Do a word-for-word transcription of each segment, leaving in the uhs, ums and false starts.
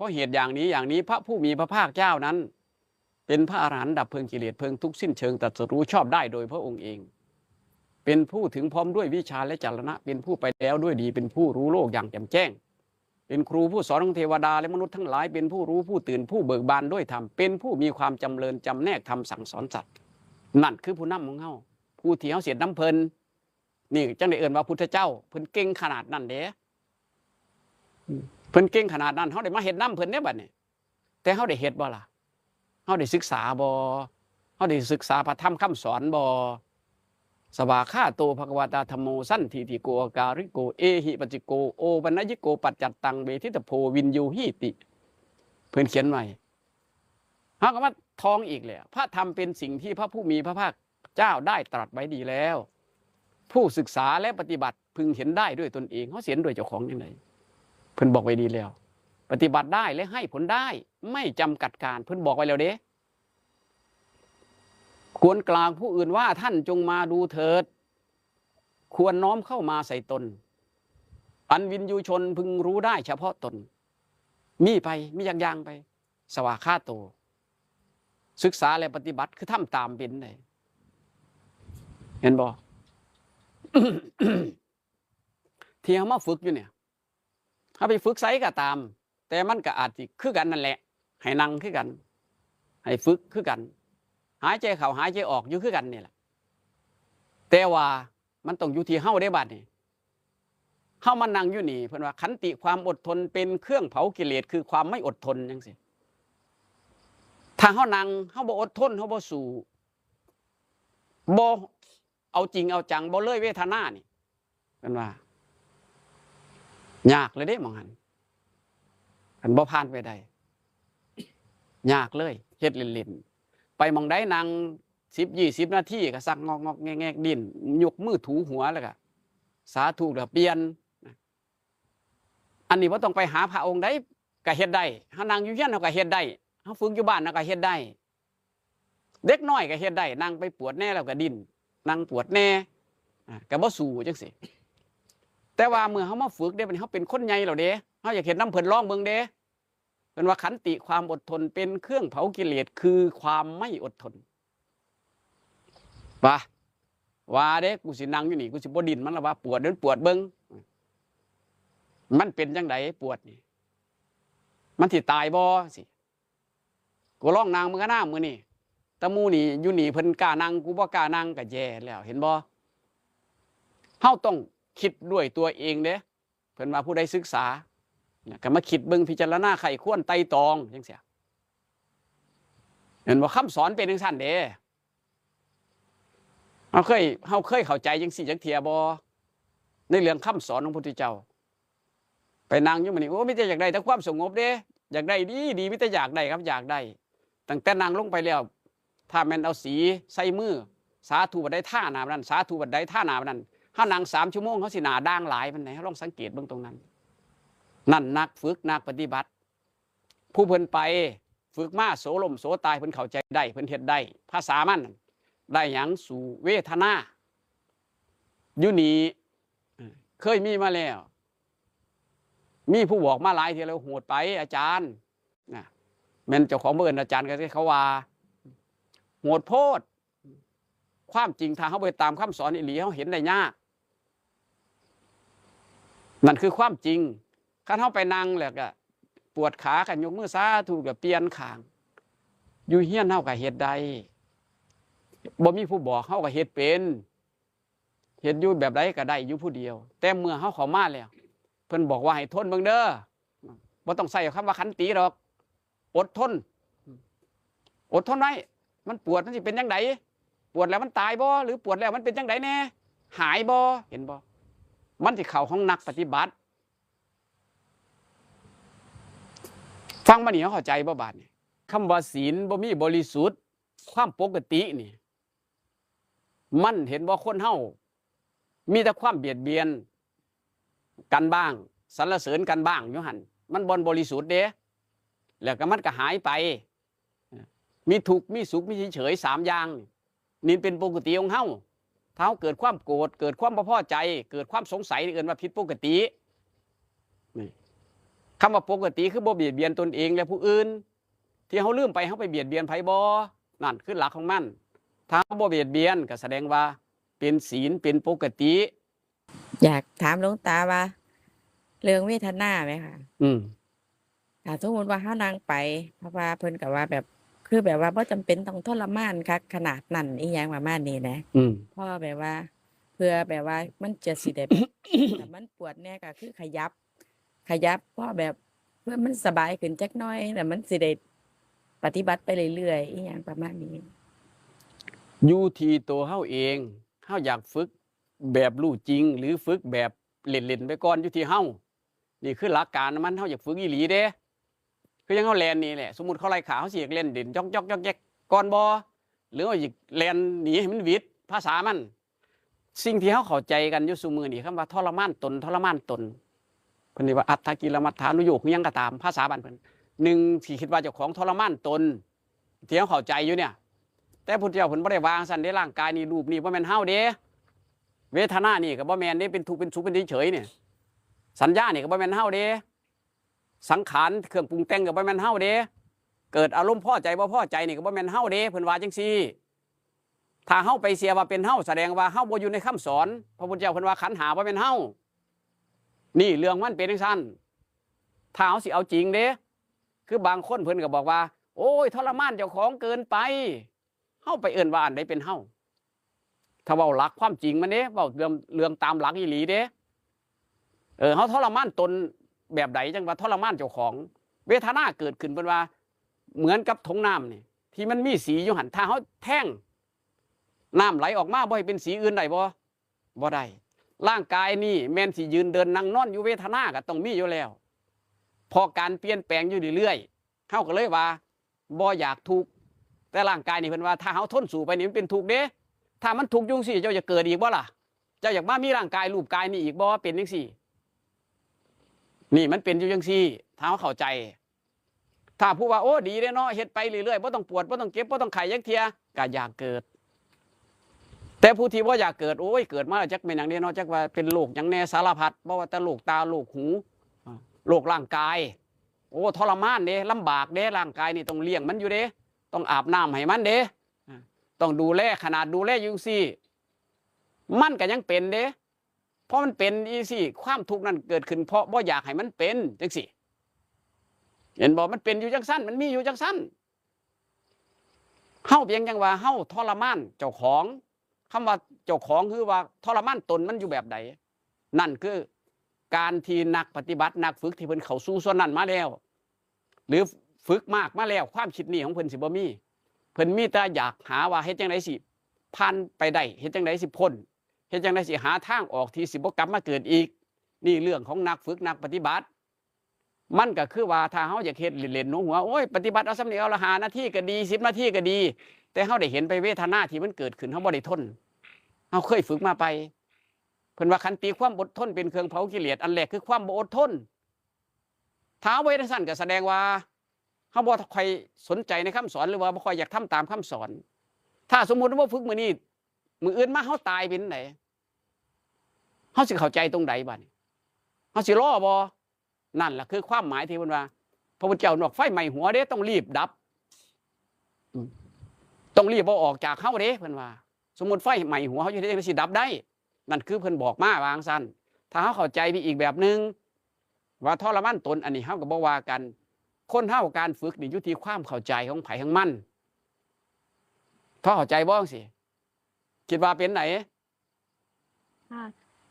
ราะเหตุอย่างนี้อย่างนี้ พระผู้มีพระภาคเจ้านั้น เป็นพระอรหันต์ดับเพลิงกิเลสเพลิงทุกข์สิ้นเชิง ตรัสรู้ชอบได้โดยพระองค์เอง เป็นผู้ถึงพร้อมด้วยวิชาและจรณะ เป็นผู้ไปแล้วด้วยดี เป็นผู้รู้โลกอย่างแจ่มแจ้ง เป็นครูผู้สอนทั้งเทวดาและมนุษย์ทั้งหลาย เป็นผู้รู้ผู้ตื่นผู้เบิกบานด้วยธรรม เป็นผู้มีความจำเริญจำแนกธรรมสั่งสอนสัตว์ นั่นคือผู้นำของเฮา ผู้ที่เฮาเสียดน้ำเพลิน นี่จังได้เอิ้นว่าพุทธเจ้า เพิ่นเก่งขนาดนั้นเด้ เพิ่นเก่งขนาดนั้น เฮาได้มาเฮ็ดนำเพิ่นเด้บัดนี้ แต่เฮาได้เฮ็ดบ่ล่ะ เฮาได้ศึกษาบ่ เฮาได้ศึกษาพระธรรมคำสอนบ่ สวากขาโต ภควตา ธัมโม สันทิฏฐิโก อาการิโก เอหิปัสสิโก โอปัญญิโก ปัจจัตตัง เวทิตาโพ วิญญูหีติ เพิ่นเขียนไว้ เฮาก็มาท่องอีกแล้ว พระธรรมเป็นสิ่งที่พระผู้มีพระภาคเจ้าได้ตรัสไว้ดีแล้ว ผู้ศึกษาและปฏิบัติพึงเห็นได้ด้วยตนเอง เฮาสิเห็นด้วยเจ้าของจังได๋ เพิ่นบอกไว้ดีแล้ว ปฏิบัติได้และให้ผลได้ ไม่จำกัดการ เพิ่นบอกไว้แล้วเด้ ควรกล่าวผู้อื่นว่า ท่านจงมาดูเถิด ควรน้อมเข้ามาใส่ตน อันวิญญูชนพึงรู้ได้เฉพาะตน มีไป มีอย่างๆไป สวากขาโต ศึกษาและปฏิบัติคือทำตามเป็นได๋ เห็นบ่ ที่เฮามาฝึกอยู่เนี่ย เฮาไปฝึกไสก็ตาม แต่มันก็อาจสิคือกันนั่นแหละ ให้นั่งคือกัน ให้ฝึกคือกัน หายใจเข้าหายใจออกอยู่คือกันนี่แหละ แต่ว่ามันต้องอยู่ที่เฮาเด้บัดนี้ เฮามานั่งอยู่นี่ เพิ่นว่าขันติความอดทนเป็นเครื่องเผากิเลส คือความไม่อดทนจังซี่ ถ้าเฮานั่ง เฮาบ่อดทน เฮาบ่สู้ บ่เอาจริงเอาจัง บ่เลยเวทนานี่ เพิ่นว่า ยากเลยเด้หม่องหั้น คันบ่ผ่านไปได้ ยากเลย เฮ็ดเล่นๆ ไปหม่องใดนั่งสิบ ยี่สิบนาทีก็ซักงอกๆแงกๆ ดิ้น ยกมือถูหัวแล้วก็ สาธุแล้วเปลี่ยน อันนี้บ่ต้องไปหาพระองค์ใดก็เฮ็ดได้ เฮานั่งอยู่เฮือนเฮาก็เฮ็ดได้ เฮาฝึกอยู่บ้านเฮาก็เฮ็ดได้ เด็กน้อยก็เฮ็ดได้ นั่งไปปวดแหน่แล้วก็ดิ้น นั่งปวดแหน่ อ่า ก็บ่สู้จังซี่ แต่ว่าเมื่อเฮามาฝึกเด้ บัดนี้เฮาเป็นคนใหญ่แล้วเด้ เฮาอยากเฮ็ดนำเพิ่น ลองเบิ่งเด้ เพิ่นว่าขันติความอดทนเป็นเครื่องเผากิเลส คือความไม่อดทน ว่า ว่าเด้ กูสินั่งอยู่นี่ กูสิบ่ดิ้น มันละว่าปวด เดินปวดเบิ่ง มันเป็นจังไดปวดนี่ มันสิตายบ่สิ กูลองนั่งมึงก็น่ามื้อนี่ แต่หมู่นี่อยู่นี่เพิ่นกล้านั่ง กูบ่กล้านั่งก็แย่แล้ว เห็นบ่ เฮาต้องคิดด้วยตัวเองเด้ เพิ่นว่าผู้ใดศึกษา ก็มาคิดเบิ่ง พิจารณาใคร่ครวญไตร่ตรองจังซี่ เห็นบ่ คำสอนเป็นจังซั่นเด้ เฮาเคย เฮาเคยเข้าใจจังซี่จักเทื่อบ่ ในเรื่องคำสอนของพระพุทธเจ้า ไปนั่งอยู่มื้อนี้ โอ้ มีแต่อยากได้แต่ความสงบเด้ อยากได้ดีดี มีแต่อยากได้ครับ อยากได้ ตั้งแต่นั่งลงไปแล้ว ถ้าแม่นเอาสีใส่มือ สาธุบัดใดท่าหน้าบัดนั้น สาธุบัดใดท่าหน้าบัดนั้น เฮานั่งสามชั่วโมง เฮาสิหน้าด่างหลายปานใด เฮาลองสังเกตเบิ่งตรงนั้น นั่นนักฝึก นักปฏิบัติ ผู้เพิ่นไปฝึกมาโสล่มโสตาย เพิ่นเข้าใจได้ เพิ่นเฮ็ดได้ ภาษามันได้หยัง สู่เวทนา อยู่นี่ เอ่อ เคยมีมาแล้ว มีผู้บอกมาหลายเทื่อแล้ว โหดไปอาจารย์ นะ แม่นเจ้าของบ่เอิ้นอาจารย์ก็เขาว่า โหดโพด ความจริงถ้าเฮาบ่เฮ็ดตามคำสอนอีหลี เฮาเห็นได้ยาก นั่นคือความจริง คันเฮาไปนั่งแล้วก็ปวดขา ก็ยกมือสาธุ ก็เปลี่ยนข้าง อยู่เฮือนเฮาก็เฮ็ดได้ บ่มีผู้บอก เฮาก็เฮ็ดเป็น เฮ็ดอยู่แบบใดก็ได้อยู่ผู้เดียว แต่เมื่อเฮาเข้ามาแล้ว เพิ่นบอกว่าให้ทนเบิ่งเด้อ บ่ต้องใช้คำว่าขันติดอก อดทน อดทนไว้ มันปวดมันสิเป็นจังใด ปวดแล้วมันตายบ่ หรือปวดแล้วมันเป็นจังใดแน่ หายบ่ เห็นบ่ มันสิเข้าของนักปฏิบัติ ฟังมานี่เฮาเข้าใจบ่บาดนี้ คำว่าศีลบ่มีบริสุทธิ์ ความปกตินี่ มันเห็นบ่ คนเฮามีแต่ความเบียดเบียนกันบ้าง สรรเสริญกันบ้างอยู่หั่น มันบ่บริสุทธิ์เด้ แล้วก็มันก็หายไป มีทุกข์ มีสุข มีเฉยๆ สามอย่าง นี่เป็นปกติของเฮา ถ้าเฮาเกิดความโกรธ เกิดความบ่พอใจ เกิดความสงสัย นี่เอิ้นว่าผิดปกติ นี่ คำว่าปกติคือบ่เบียดเบียนตนเองและผู้อื่น ที่เฮาลืมไป เฮาไปเบียดเบียนไผบ่ นั่นคือหลักของมัน ถ้าเฮาบ่เบียดเบียนก็แสดงว่าเป็นศีล เป็นปกติ อยากถามหลวงตาว่า เรื่องเวทนาไหมคะ อืม ถ้าสมมติว่าเฮานั่งไป เพราะว่าเพิ่นก็ว่าแบบ คือแบบว่าบ่จำเป็นต้องทรมานคักขนาดนั้นอีหยังประมาณนี้นะ อืม เพราะแบบว่า เพื่อแบบว่ามันจะสิได้แบบ ถ้ามันปวดแน่ก็คือขยับ ขยับ เพราะแบบเพื่อมันสบายขึ้นจักหน่อย แล้วมันสิได้ปฏิบัติไปเรื่อยๆอีหยังประมาณนี้ อยู่ที่ตัวเฮาเอง เฮาอยากฝึกแบบรู้จริง หรือฝึกแบบเล่นๆไปก่อน อยู่ที่เฮา นี่คือหลักการมัน เฮาอยากฝึกอีหลีเด้ คือยังเฮาแล่นนี่แหละ สมมุติเขาไล่ขา เฮาสิอยากแล่นเด่น จ๊อกๆแจ๊กๆก่อนบ่ หรือว่าอยากแล่นหนีให้มันหวิด ภาษามัน สิ่งที่เฮาเข้าใจกันอยู่ซุมื้อนี้ คำว่าทรมานตน ทรมานตน เพิ่นเรียกว่าอัตตกิลมัฏฐานุโยค อิหยังก็ตาม ภาษาบ้านเพิ่น หนึ่ง สิคิดว่าเจ้าของทรมานตน ที่เฮาเข้าใจอยู่เนี่ย แต่พุทธเจ้าเพิ่นบ่ได้ว่าจั่งซั้นเด้ ร่างกายนี่ รูปนี่บ่แม่นเฮาเด้ เวทนานี่ก็บ่แม่นเด้ เป็นทุกข์เป็นสุขเป็นเฉยๆเนี่ย สัญญานี่ก็บ่แม่นเฮาเด้ สังขารเครื่องปรุงแต่งก็บ่แม่นเฮาเด้ เกิดอารมณ์พอใจบ่พอใจนี่ก็บ่แม่นเฮาเด้ เพิ่นว่าจั่งซี้ ถ้าเฮาไปเชื่อว่าเป็นเฮา แสดงว่าเฮาบ่อยู่ในคำสอน พระพุทธเจ้าเพิ่นว่าขันธ์ห้าบ่แม่นเฮา นี่เรื่องมันเป็นจั่งซั้น ถ้าเฮาสิเอาจริงเด้ คือบางคนเพิ่นก็บอกว่า โอ้ย ทรมานเจ้าของเกินไป เฮาไปเอิ้นว่าอันใดเป็นเฮา ถ้าเว้าหลักความจริงมันเด้ เว้าเรื่อง เรื่องตามหลักอีหลีเด้ เออ เฮาทรมานตนแบบใดจั่งว่าทรมานเจ้าของ เวทนาเกิดขึ้น เพิ่นว่าเหมือนกับถุงน้ำนี่ ที่มันมีสีอยู่หั่น ถ้าเฮาแทงน้ำไหลออกมาบ่ให้เป็นสีอื่นได้บ่ บ่ได้ ร่างกายนี่แม่นสิยืนเดินนั่งนอนอยู่ เวทนาก็ต้องมีอยู่แล้ว เพราะการเปลี่ยนแปลงอยู่เรื่อยๆ เฮาก็เลยว่าบ่อยากทุกข์ แต่ร่างกายนี่เพิ่นว่าถ้าเฮาทนสู้ไปนี่มันเป็นทุกข์เด้ ถ้ามันทุกข์อยู่จั่งซี้ เจ้าอยากเกิดอีกบ่ล่ะ เจ้าอยากมามีร่างกายรูปกายนี่อีกบ่ เป็นจั่งซี้ นี่มันเป็นอยู่จั่งซี้ ถ้าเฮาเข้าใจ ถ้าผู้ว่า โอ้ ดีเด้เนาะ เฮ็ดไปเรื่อยๆ บ่ต้องปวด บ่ต้องเจ็บ บ่ต้องไข้จักเทื่อ ก็อยากเกิด แต่ผู้ที่บ่อยากเกิด โอ้ย เกิดมาแล้วจักแม่นหยังเด้เนาะ จักว่าเป็นโรคหยังแน่สารพัด บ่ว่าแต่โรคตา โรคหู อ่า โรคร่างกาย โอ้ ทรมานเด้ ลำบากเด้ ร่างกายนี่ต้องเลี้ยงมันอยู่เด้ ต้องอาบน้ำให้มันเด้ อ่า ต้องดูแล ขนาดดูแลอยู่จั่งซี้ มันก็ยังเป็นเด้ เพราะมันเป็นจั่งซี้ ความทุกข์นั่นเกิดขึ้นเพราะบ่อยากให้มันเป็นจั่งซี้ เห็นบ่ มันเป็นอยู่จั่งซั้น มันมีอยู่จั่งซั้น เฮาเพียงจั่งว่าเฮาทรมานเจ้าของ คำว่าเจ้าของคือว่าทรมานตนมันอยู่แบบใด นั่นคือการที่นักปฏิบัตินักฝึกที่เพิ่นเข้าสู่ส่วนนั้นมาแล้ว หรือฝึกมากมาแล้ว ความคิดนี้ของเพิ่นสิบ่มี เพิ่นมีแต่อยากหาว่าเฮ็ดจั่งใดสิผ่านไปได้ เฮ็ดจั่งใดสิพ้น เฮ็ดจั่งใดสิหาทางออกที่สิบ่กลับมาเกิดอีก นี่เรื่องของนักฝึกนักปฏิบัติ มันก็คือว่าถ้าเฮาอยากเฮ็ดเล่นๆหนูหัว โอ้ย ปฏิบัติเอาส่ำนี้ เอาละห้านาทีก็ดี สิบนาทีก็ดี แต่เฮาได้เห็นไปเวทนาที่มันเกิดขึ้น เฮาบ่ได้ทน เฮาเคยฝึกมาไป เพิ่นว่าขันติความอดทนเป็นเครื่องเผากิเลส อันแรกคือความบ่อดทน ถ้าเฮาบ่เฮ็ดจั่งซั้นก็แสดงว่าเฮาบ่ค่อยสนใจในคำสอน หรือว่าบ่ค่อยอยากทำตามคำสอน ถ้าสมมุติว่าฝึกมื้อนี้ มื้ออื่นมาเฮาตายเป็นจั่งใด เฮาสิเข้าใจตรงใดบัดนี้ เฮาสิรอบ่ นั่นล่ะคือความหมายที่เพิ่นว่า พระพุทธเจ้าเนาะ ไฟไหม้หัวเด้ ต้องรีบดับ อืม ต้องรีบเอาออกจากเฮาเด้ เพิ่นว่า สมมุติไฟไหม้หัวเฮาอยู่ เฮ็ดจั่งใดสิดับได้ นั่นคือเพิ่นบอกมาว่าจั่งซั้น ถ้าเฮาเข้าใจไปอีกแบบหนึ่ง ว่าทรมานตน อันนี้เฮาก็บ่ว่ากัน คนเฮาการฝึกนี่อยู่ที่ความเข้าใจของไผของมัน พอเข้าใจบ่จั่งซี้ คิดว่าเป็นได ค่ะ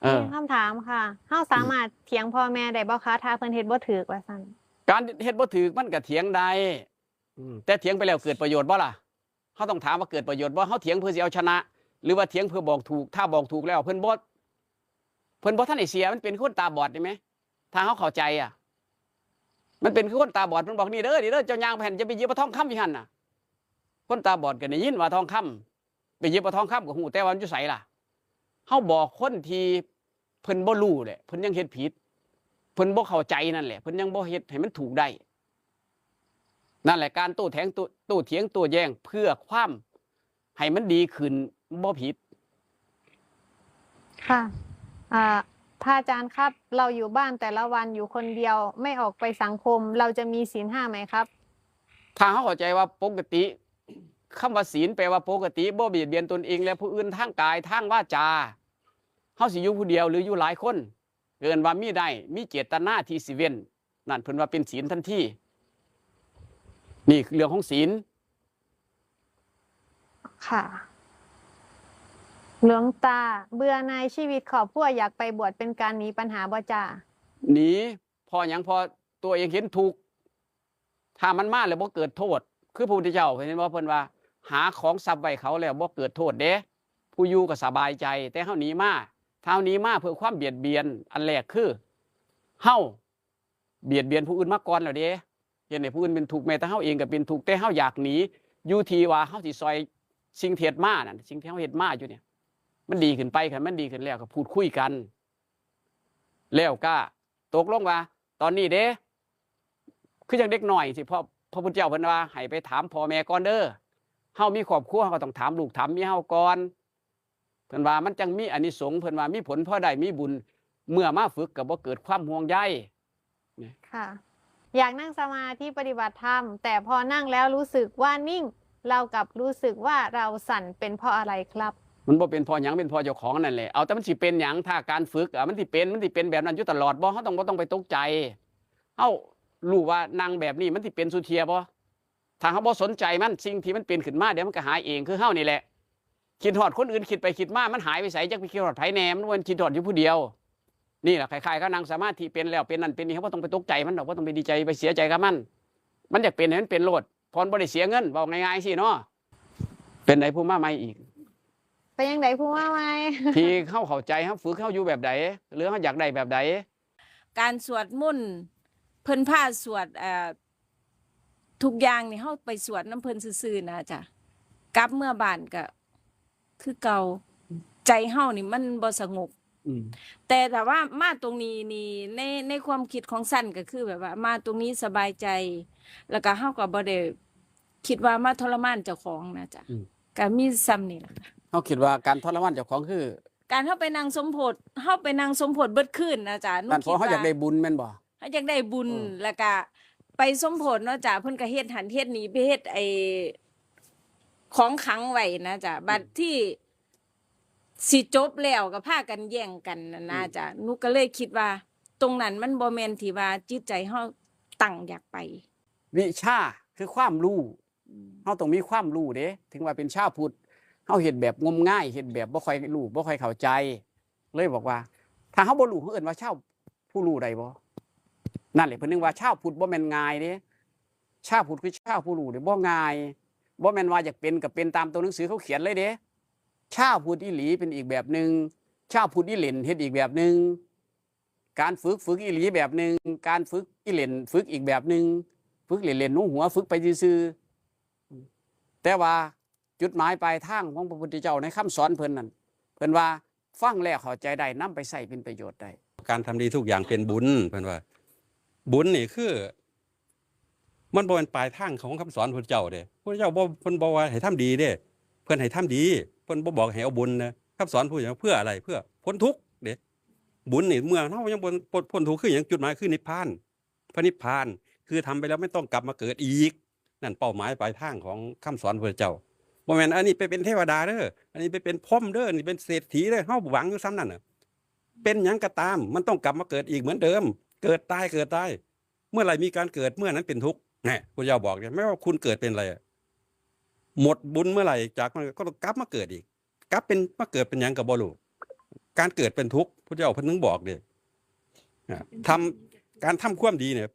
เออ มีคำถามค่ะ เฮาสามารถเถียงพ่อแม่ได้บ่คะ ถ้าเพิ่นเฮ็ดบ่ถูกว่าซั่น การเฮ็ดบ่ถูกมันก็เถียงได้ อืม แต่เถียงไปแล้วเกิดประโยชน์บ่ล่ะ เฮาต้องถามว่าเกิดประโยชน์บ่ เฮาเถียงเพื่อสิเอาชนะ หรือว่าเถียงเพื่อบอกถูก ถ้าบอกถูกแล้วเพิ่นบ่ เพิ่นบ่ทันได้เสีย มันเป็นคนตาบอดได้ไหม ถ้าเฮาเข้าใจอะ มันเป็นคือคนตาบอด เพิ่นบอก นี่เด้อ นี่เด้อ เจ้าย่างไปหั่น จะไปหยิบเอาทองคำอยู่หั่นน่ะ คนตาบอดก็ได้ยินว่าทองคำ ไปหยิบเอาทองคำก็ฮู้ แต่ว่ามันอยู่ไสล่ะ เฮาบอกคนที่เพิ่นบ่รู้แหละ เพิ่นยังเฮ็ดผิด เพิ่นบ่เข้าใจนั่นแหละ เพิ่นยังบ่เฮ็ดให้มันถูกได้ นั่นแหละ การโต้แถง โต้ โต้เถียง โต้แย้ง เพื่อความให้มันดีขึ้น บ่ผิด ค่ะ อ่า พระอาจารย์ครับ เราอยู่บ้านแต่ละวันอยู่คนเดียว ไม่ออกไปสังคม เราจะมีศีลห้าไหมครับ ถ้าเฮาเข้าใจว่าปกติ คำว่าศีลแปลว่าปกติ บ่เบียดเบียนตนเองและผู้อื่นทางกาย ทางวาจา เฮาสิอยู่ผู้เดียวหรืออยู่หลายคน เอิ้นว่ามีได้ มีเจตนาที่สิเว้น นั่นเพิ่นว่าเป็นศีลทันที นี่คือเรื่องของศีล ค่ะ หลวงตา เบื่อหน่ายชีวิตครอบครัว อยากไปบวชเป็นการหนีปัญหาบ่จ้า หนี เพราะหยัง เพราะตัวเองเห็นทุกข์ ถ้ามันมาแล้วบ่เกิดโทษ คือพระพุทธเจ้าเห็นบ่ เพิ่นว่า หาของทรัพย์ไว้เขาแล้วบ่เกิดโทษเด้ ผู้อยู่ก็สบายใจ แต่เฮาหนีมา ถ้าเฮาหนีมาเพื่อความเบียดเบียน อันแรกคือ เฮาเบียดเบียนผู้อื่นมาก่อนแล้วเด้ เฮ็ดให้ผู้อื่นเป็นทุกข์ แม้แต่เฮาเองก็เป็นทุกข์ แต่เฮาอยากหนี อยู่ที่ว่าเฮาสิซอยสิ่งที่เฮ็ดมานั่น สิ่งที่เฮาเฮ็ดมาอยู่เนี่ย มันดีขึ้นไป คันมันดีขึ้นแล้วก็พูดคุยกัน แล้วก็ตกลงว่า ตอนนี้เด้ คือจั่งเด็กน้อยสิ เพราะพระพุทธเจ้าเพิ่นว่าให้ไปถามพ่อแม่ก่อนเด้อ เฮามีครอบครัว เฮาก็ต้องถามลูกถามเมียเฮาก่อน เพิ่นว่ามันจั่งมีอานิสงส์ เพิ่นว่ามีผลพลอยได้ มีบุญ เมื่อมาฝึกก็บ่เกิดความห่วงใย ค่ะ อยากนั่งสมาธิปฏิบัติธรรม แต่พอนั่งแล้วรู้สึกว่านิ่ง เรากลับรู้สึกว่าเราสั่น เป็นเพราะอะไรครับ มันบ่เป็นเพราะหยัง เป็นเพราะเจ้าของนั่นแหละ เอาแต่มันสิเป็นหยัง ถ้าการฝึกอะ มันสิเป็น มันสิเป็นแบบนั้นอยู่ตลอดบ่ เฮาต้องบ่ต้องไปตกใจ เฮารู้ว่านั่งแบบนี้มันสิเป็นซุเทื่อบ่ ถ้าเฮาบ่สนใจมัน สิ่งที่มันเป็นขึ้นมาเดี๋ยวมันก็หายเอง คือเฮานี่แหละ คิดฮอดคนอื่น คิดไปคิดมา มันหายไปไส จักไปคิดฮอดไผแน่ มันบ่แม่นคิดฮอดอยู่ผู้เดียว นี่ล่ะ คล้ายๆ กับนั่งสมาธิเป็นแล้วเป็นนั่นเป็นนี่ เฮาบ่ต้องไปตกใจมันดอก บ่ต้องไปดีใจไปเสียใจกับมัน มันอยากเป็นให้มันเป็นโลด เพราะมันบ่ได้เสียเงิน เว้าง่ายๆ ซี้เนาะ เป็นไดผู้มาใหม่อีก เป็นจั่งใดผู้มาใหม่ ที่เฮาเข้าใจ เฮาฝึก เฮาอยู่แบบใด หรือเฮาอยากได้แบบใด การสวดมนต์ เพิ่นพาสวด เอ่อ ทุกอย่างนี่เฮาไปสวดนำเพิ่นซื่อๆ นะจ้ะ กลับเมือบ้านก็คือเก่า ใจเฮานี่มันบ่สงบ อืม แต่ถ้าว่ามาตรงนี้นี่ ใน ในความคิดของสันก็คือแบบว่ามาตรงนี้สบายใจ แล้วก็เฮาก็บ่ได้คิดว่ามาทรมานเจ้าของนะจ้ะ อืม ก็มีส่ำนี่ล่ะค่ะ เฮาคิดว่าการทรมานเจ้าของคือ การเฮาไปนั่งสมโพธิ เฮาไปนั่งสมโพธิเบิดคืนนะจ้ะ หนู นั่นเพราะ คิด เฮาอยาก ว่า ได้บุญแม่นบ่ เฮาอยากได้บุญ เออ แล้วก็ไปสมโพธิเนาะจ้ะ เพิ่นก็เฮ็ดหั้นเฮ็ดนี่ ไปเฮ็ดไอ้ของขลังไว้นะจ้ะ บัดที่สิจบแล้วก็พากันแย่งกันน่ะนะ อืม จ้ะ หนูก็เลยคิดว่า ตรงนั้นมันบ่แม่นที่ว่าจิตใจเฮาตั้งอยากไป วิชาคือความรู้ อืม เฮาต้องมีความรู้เด้ ถึงว่าเป็นชาวพุทธ เฮาเฮ็ดแบบงมงาย เฮ็ดแบบบ่ค่อยรู้ บ่ค่อยเข้าใจ เลยบอกว่า ถ้าเฮาบ่รู้ เฮาเอิ้นว่าชาวผู้รู้ได้บ่ นั่นแหละ เพิ่นถึงว่าชาวพุทธบ่แม่นง่ายเด้ ชาวพุทธคือชาวผู้รู้เด้ บ่ง่าย บ่แม่นว่าอยากเป็นก็เป็นตามตัวหนังสือเขาเขียนเลยเด้ ชาวพุทธอีหลีเป็นอีกแบบหนึ่ง ชาวพุทธอีเหล่นเฮ็ดอีกแบบหนึ่ง การฝึก ฝึกอีหลีแบบหนึ่ง การฝึกอีเหล่น ฝึกอีกแบบหนึ่ง ฝึกเล่นๆ หนูหัว ฝึกไปซื่อๆ แต่ว่าจุดหมายปลายทางของพระพุทธเจ้าในคำสอนเพิ่นนั่น เพิ่นว่าฟังแล้วเข้าใจได้ นำไปใช้เป็นประโยชน์ได้ การทำดีทุกอย่างเป็นบุญ เพิ่นว่า บุญนี่คือ มันบ่แม่นปลายทางของคำสอนพระพุทธเจ้าเด้ พระพุทธเจ้าบ่ เพิ่นบ่ว่าให้ทำดีเด้ เพิ่นให้ทำดี เพิ่นบ่บอกให้เอาบุญนะ คำสอนพระพุทธเจ้าเพื่ออะไร เพื่อพ้นทุกข์เด้ บุญนี่เมื่อเฮายังบ่พ้น พ้นทุกข์คือหยัง จุดหมายคือนิพพาน พระนิพพานคือทำไปแล้วไม่ต้องกลับมาเกิดอีก นั่นเป้าหมายปลายทางของคำสอนพระพุทธเจ้า บ่แม่นอันนี้ไปเป็นเทวดาเด้อ อันนี้ไปเป็นพรหมเด้อ อันนี้เป็นเศรษฐีเด้อ เฮาหวังอยู่ส่ำนั่นน่ะ เป็นหยังก็ตาม มันต้องกลับมาเกิดอีกเหมือนเดิม เกิดตาย เกิดตาย เมื่อไหร่มีการเกิด เมื่อนั้นเป็นทุกข์ แน่ พระพุทธเจ้าบอกเนี่ย ไม่ว่าคุณเกิดเป็นอะไรอะ หมดบุญเมื่อไหร่ จากมันก็ต้องกลับมาเกิดอีก กลับเป็น มาเกิดเป็นหยังก็บ่รู้ การเกิดเป็นทุกข์ พระพุทธเจ้าเพิ่นถึงบอกเด้ อ่ะ ทำ การทำความดีเนี่ย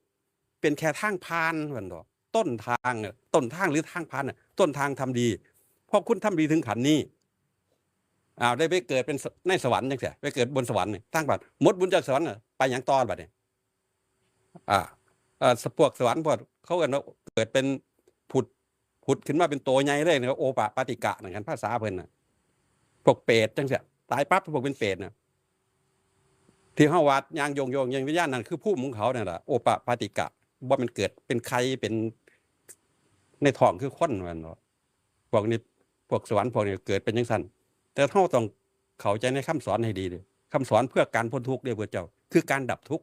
เป็นแค่ทางผ่าน เพิ่นบอก ต้นทางเนี่ย ต้นทางหรือทางผ่านเนี่ย ต้นทางทำดี เพราะคุณทำดีถึงขั้นนี้ อ้าว ได้ไปเกิดเป็นส- ในสวรรค์จังซี้ ไปเกิดบนสวรรค์นี่ ทางผ่าน หมดบุญจากสวรรค์น่ะ ไปหยังต่อบัดนี้ อ่า เอ่อ พวกสวรรค์พวกเขาเอิ้นว่าเกิดเป็นผุด ผุดขึ้นมาเป็นตัวใหญ่เลยนะ โอปปาติกะ นั่นกัน ภาษาเพิ่นน่ะ พวกเปรตจังซี้ ตายปั๊บ พวกเป็นเปรตน่ะ ที่เฮาว่าย่างโยงๆ อย่างวิญญาณนั่นคือภูมิของเขานั่นล่ะ โอปปาติกะ บ่แม่นเกิดเป็นไข่ เป็นในท้องคือคน ว่าซั่นเนาะ พวกนี้ พวกสวรรค์พวกนี้เกิดเป็นจังซั่น แต่เฮาต้องเข้าใจในคำสอนให้ดีเด้อ คำสอนเพื่อการพ้นทุกข์เด้อพระเจ้า คือการดับทุกข์